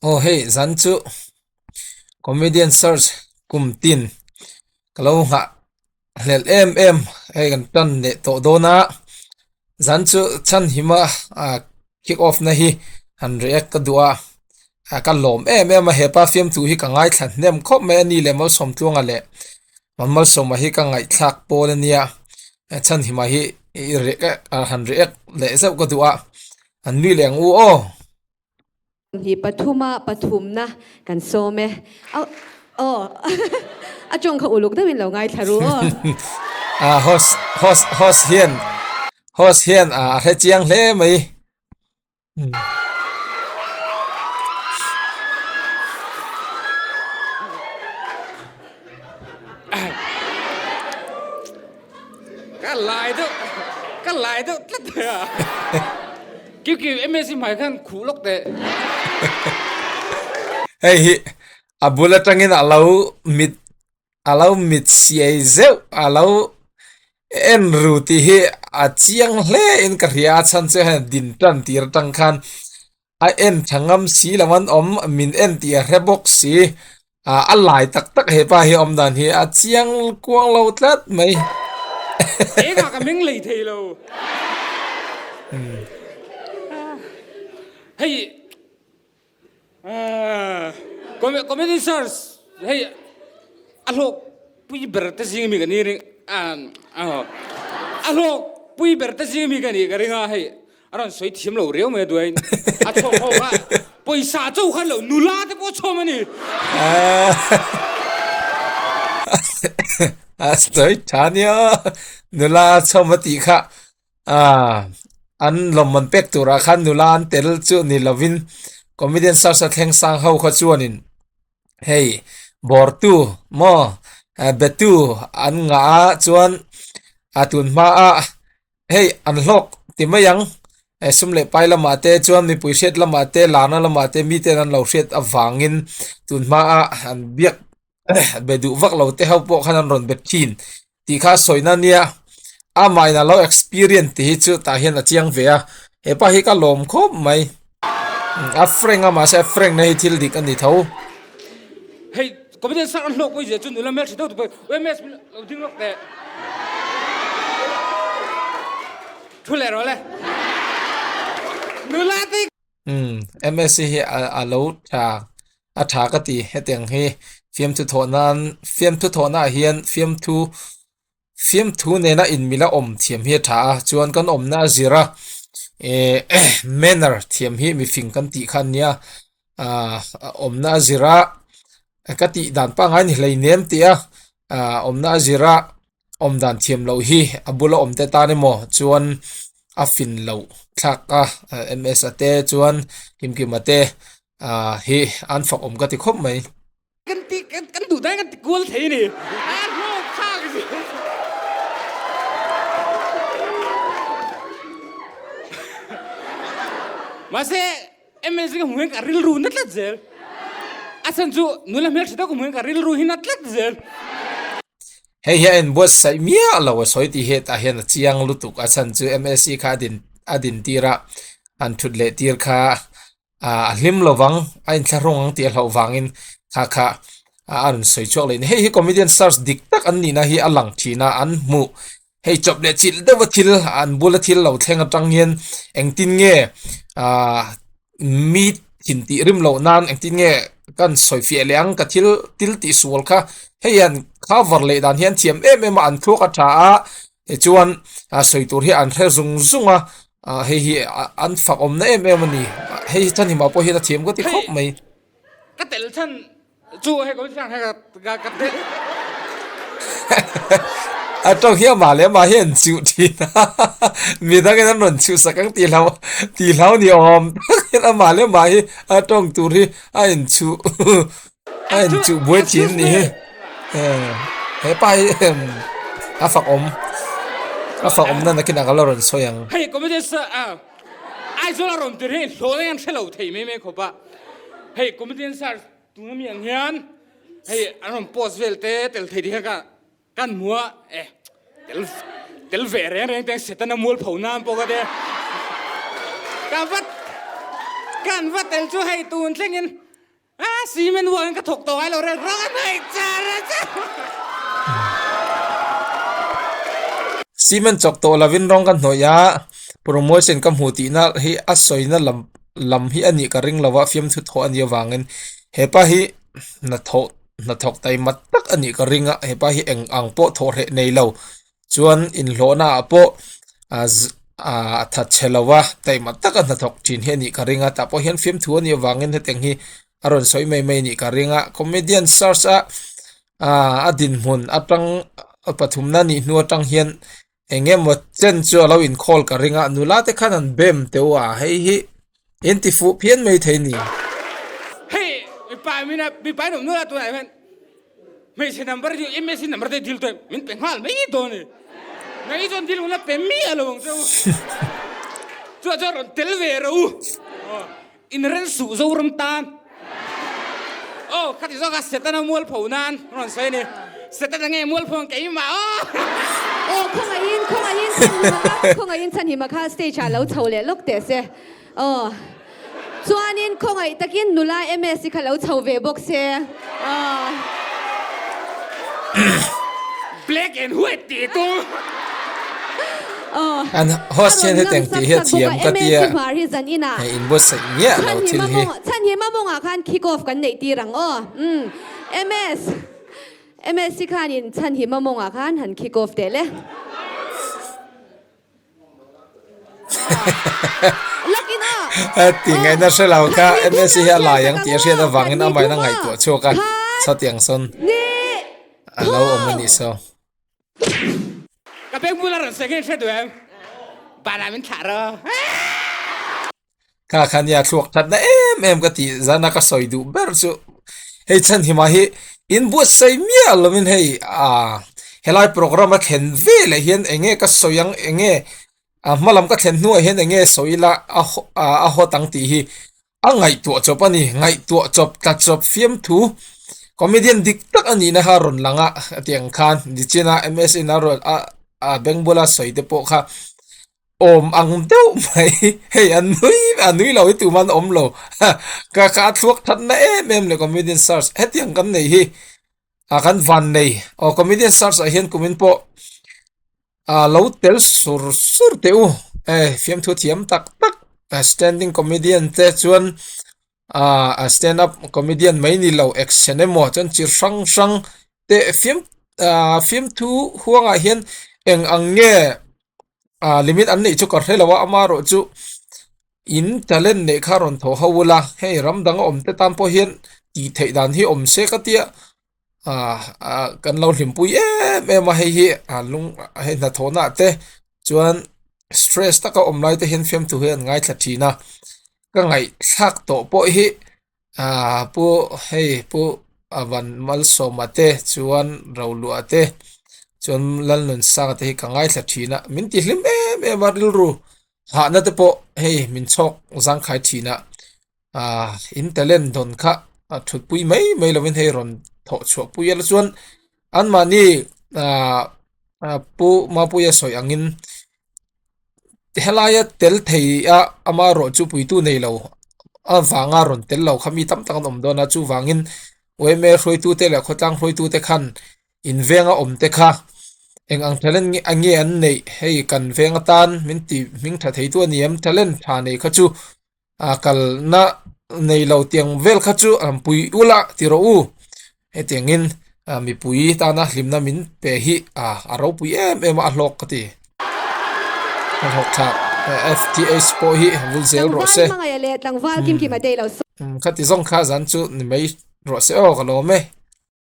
Aw hei zan chu comedian search kum tin ka lo nghah hlelh em em hei kan tan leh tawh dawn a zan chu chhan hima ah kick off na hi han react ka duh a ah ka lawm em em a hepa fiamthu hi ka ngaithla hnem khawp mai a ni leh Malsawmtluanga leh Malsawma hi ka ngaihthlak pawl a nia chhan hima hi i react han react leh zeuh ka duh a an nui leh ang u aw. Hi pathuma pathumna kan sawm e. Aw a tawng kha uluk deuhin lo ngaithla ru aw. A host host host hian host hian a hre chiang hle mai. Ka lai deuh ka lai deuh tlat mai a. Kiu kiu MSc hmai khan khuh lawk teh. Hei hi a bul atangin a lo mit a lo mit siai zeuh a lo en ru tih hi a chiang hle in ka hria a chhan chu hei din tan tir atang khan A en tha ngam si lo an awm, min en tih a hre bawk si. Ah a lai tak tak hepa hi awm dan hi a chiang kuang lo tlat mai. Engah ka meng lei thei lo. Hei comedy search hei a hlawk pui ber te zing mi ka ni ring a hlawk pui ber te zing mi ka ni ka ring a hei A rawn sawi thiam lo riau mai a duain a chhawm ho kha pawisa cho khan lo nula te pawh chhawm a ni. A sawi tha nia nula a chhawm a tih kha an lawmman pek turah khan nula an tel chu ni lovin comedian search a thleng sang ho kha chuanin hei bawrtu maw betu an ngah a chuan a tun hmaah Hei an hlawk ti mai ang, sum leh pai lamah te chuan mipui hriat lamah te larna lamah te miten an lo hriat avangin tun hmaa an biak be duh vak lo te ho pawh khan an rawn be thin tih kha sawina nia amah in a lo experience tih hi chu tah hian a chiang ve a hepa hi ka lawm khawp mai. A frank a mahse a frank na hi thil dik a ni tho. Hei comedian sak an hlawk pawh zia chu nula hmel tha deuh tu pawh MS lo ding lawk teh. Thu leh rawh le. Nula te. Umm MS hi a lo tha a tha ka ti hetiang hi fiamthu thawh nan fiamthu thawh naah hian fiamthu Fiamthu nena inmila awm thiam hi a tha a, chuan kan awmna a zir a, eh manner thiam hi mifing kan tih kha ania, ah awmna a zir a, ka tih dan pangngai ni hleinem tih a, ah awmna a zir a, awm dan thiam loh hi a bula awm te tan emaw chuan a fin loh thlak a, MS a te chuan Kimkima te ah hi an fak awm ka ti khawp mai. Kan ti kan kan duh dan kan ti kual thei ni. A hlawk thlak si. Mahse MLC ka hmu hian ka rilru na tlat zel. A chhan chu nula hmel tha deuh ka hmu hian ka rilru hi na tlat zel. Hei hi a inbuatsaih miah lo a sawi tih hi hetah hian a chiang lutuk a chhan chu MLC kha a din a din tir a han thut leh tir kha ah a hlim lovang a inthlahrung ang tih a hlauh vangin kha kha a rawn sawi chhuak leh a ni. Hei hi comedian stars dik tak an nihna hi a lang thin a, an hmuh hei chawp leh chilh deuh a thil an bula thil lo thleng atang hian engtin nge ah mi thin tih rim loh nan engtin nge kan sawi fiah leh ang ka thil thil tih sual kha hei hian cover leh dan hian thiam em em a an thluak a tha a Tichuan sawi tur hi an hre zung zung a, hei hi an fak awmna em em a ni. Hei hi Thanhima pawh hian a thiam ka ti khawp mai. Ka tel chhan chu hei ka hriat hei ka ka tel. A tawng hi amah leh amah hi an chhuh thin a, midangin an rawn chhuh sak ang tih hlau tih hlau ni awm tak hian amah leh amah hi a tawng tur hi a inchhuh. A in chuh buai thin a nih hi hepa hi a fak awm a fak awm na nakin ah ka la rawn sawi ang. Hei comedian sir ah Aizawl a rawn tir hi hlawh na hian hre lo thei mai mai khawp a hei comedian sir tuna mi ang hian hei an rawn post vel te tel thei tih kha ka kan hmu a e tel tel ve reng reng teng setana mual pho nan pawh ka te kan va kan va tel chu hei tun thlengin. A cement huangin ka thawk tawh ngai lo reng rawng a hnaih char a che. Cement chawk tawh lovin rawng ka hnawih a, promotion ka hmu tihna hi a sawina lam lam hi a nih ka ring lo a, fiamthu thawh a nih avangin hepa hi hnathawh hnathawk taima tak a nih ka ring a, hepa hi eng ang pawh thawh hreh nei lo Chuan inhlawhna ah pawh a that chhe lo a, taima taka hnathawk thin hi a nih ka ring a, tah pawh hian fiamthu a nih avangin hetiang hi a rawn sawi mai mai a nih ka ring a, comedian search a a dinhmun atang pathumna nih hnu atang hian eng emaw chen chu a lo inkhâwl ka ring a, nula te khan an bem teuh a, hei hi in ti fuh phian mai thei a ni. Hei mipa mina mipa in awm nual a tunah hian Hmeichhe number chu MSc number te dil tawh min pe nghal mai dawn a ni. Ngai chuan dil hun a pe miah lo ang che u. Chuah chuan rawn tel ve rawh u. Inren suh Zoram tan. Aw khati zawk a Setana mualpho nan rawn sawi a ni. Setana nge mualpho ang keimah aw. Aw khawngaihin khawngaihin chhanhima kha khawngaihin chhanhima kha stage ah lo chho leh lawk teh se. Aw. Chuanin khawngaih takin nula MS hi kha lo chho ve bawk se. Aw. Black and white tih tum. Aw. An host A hian rawn heteng ngam tih sak hi a sak bawk thiam a ka tia. MS hmar hi zan inah. Hei inbuatsaih miah lo thil hi. Chhanhima mawngah khan kick off kan neih tir ang aw. Umm. MS. MS hi khanin Chhanhima mawngah khan han kick off teh le. Ti ngaihna hre lo kha MSc hi a lai ang tih a hriat avangin amahin a ngaihtuah chhuak a, chutiang sawn a lo awm a nih saw. Ka beng bula rawn sawi kha in hre duh em? Banah min thlah rawh. Kha kha nia thluak thatna em em ka tih zana ka sawi duh ber chu hei chhanhima hi in buatsaih miah lovin hei ah helai program a thlen ve leh hian eng nge ka sawi ang eng nge a hma lam ka thlen hnuah hian eng nge sawi ila a a hawt ang tih hi a ngaihtuah chawp a ni ngaihtuah chawp tla chawp fiamthu comedian dik tak a nihna kha a rawn lang a hetiang khan nichina M_S_N a rawn a a beng bula sawi te pawh kha. Awm ang deuh mai hei a nui a nui lo hi tumah an awm lo ka ka a thluak that na em em leh comedian search hetiang kan nei hi ah kan van nei aw comedian search ah hian kumin pawh ah lo tel sur sur teh u e fiamthu thiam tak tak standing comedian te chuan ah a stand up comedian mai ni lo action emaw chuan chi hrang hrang te fiam ah fiamthu huangah hian eng ang nge ah limit an neih chu ka hre lo a amaherawh chu in talent neih kha rawn thaw ho ula hei ram dang a awm te tan pawh hian tih theih dan hi awm se ka tia ah ah kan lo hlimpui em em a hei hi ah lung hei hnathawhna ah te chuan stress taka awm lai te hian fiamthu hi an ngaithla thin a. Ka ngaihthlak tawh pawh hi ah pu hei pu Avan Malsawma te chuan Roluah te chuan Lalnunsanga te hi ka ngaithla thin a min ti hlim em em a rilru hahna te pawh hei min chhawk zangkhai thin a ah in talent dawn kha a thutpui mai mai lovin hei rawn thawh chhuah pui a la chuan anmahni ah pu Mapuia sawi angin Helaia tel thei a ama erawh chu puitu nei lo avanga rawn tel lo kha mi tam tak an awm dawn a chuvangin yma hruaitute leh khawtlang hruaitute khan in venga awm te kha eng ang talent nge nge an neih hei kan veng atan min ti hming tha thei tu a ni em talent tha nei kha chu A kalna nei lo tiang vel kha chu an pui ul a ti rawh u. Hetiangin mipui tana hlimna min pe hi a ropui em em a, a hlawk ka ti. A hlawk thlak. FTH pawh hi vul zel rawh se. Tlangval hmangaih leh tlangval kimkim a dei lo. Khati zawng kha zan chu ni mai rawh se aw ka lawm e.